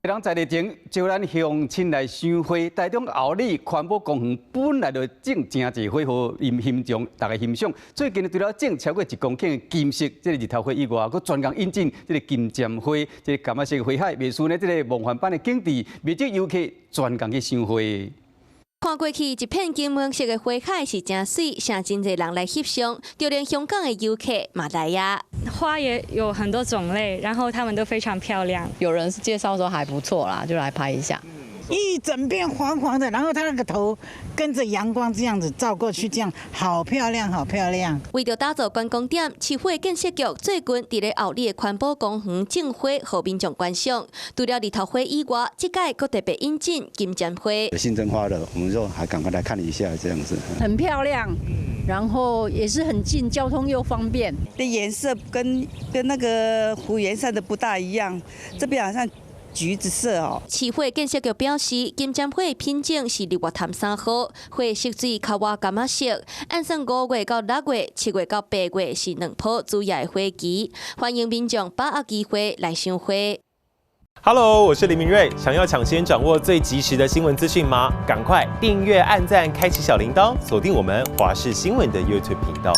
人在日前招咱鄉親來賞花，台中后里環保公園本來就種誠濟花，予𪜶欣賞，大家欣賞。最近除了種超過1公頃的金色這个日頭花以外，閣專工引進這个金針花，這个柑仔色花海，袂輸呢這个夢幻般的景致，袂少遊客專工去賞花。看過去一片金黃色的花海是誠媠，誠真濟人來翕相，就連香港的遊客嘛來啊。花也有很多種類，然後它們都非常漂亮。有人是介紹說還不錯啦，就來拍一下。一整片黃黃的，然後它那個頭跟着陽光這樣子照過去，這樣好漂亮，好漂亮。為著打造觀光點，市府建設局最近佇咧后里的環保公園種花，予民眾觀賞。除了日頭花以外，這擺閣特別引進金針花。新增花了，我們就還趕快來看一下，這樣子。很漂亮，然後也是很近，交通又方便。的顏色跟那個湖顏色的不大一樣，這邊好像橘子色哦。市府建設局表示，金針花品種是日月潭3號，花色水較倚柑仔色。按算5月到6月、7月到8月是兩波主要的花期，歡迎民眾把握機會來賞花。 Hello，我是林明瑞。想要搶先掌握最及時的新聞資訊嗎？趕快訂閱、按讚、開啟小鈴鐺，鎖定我們華視新聞的 YouTube 頻道。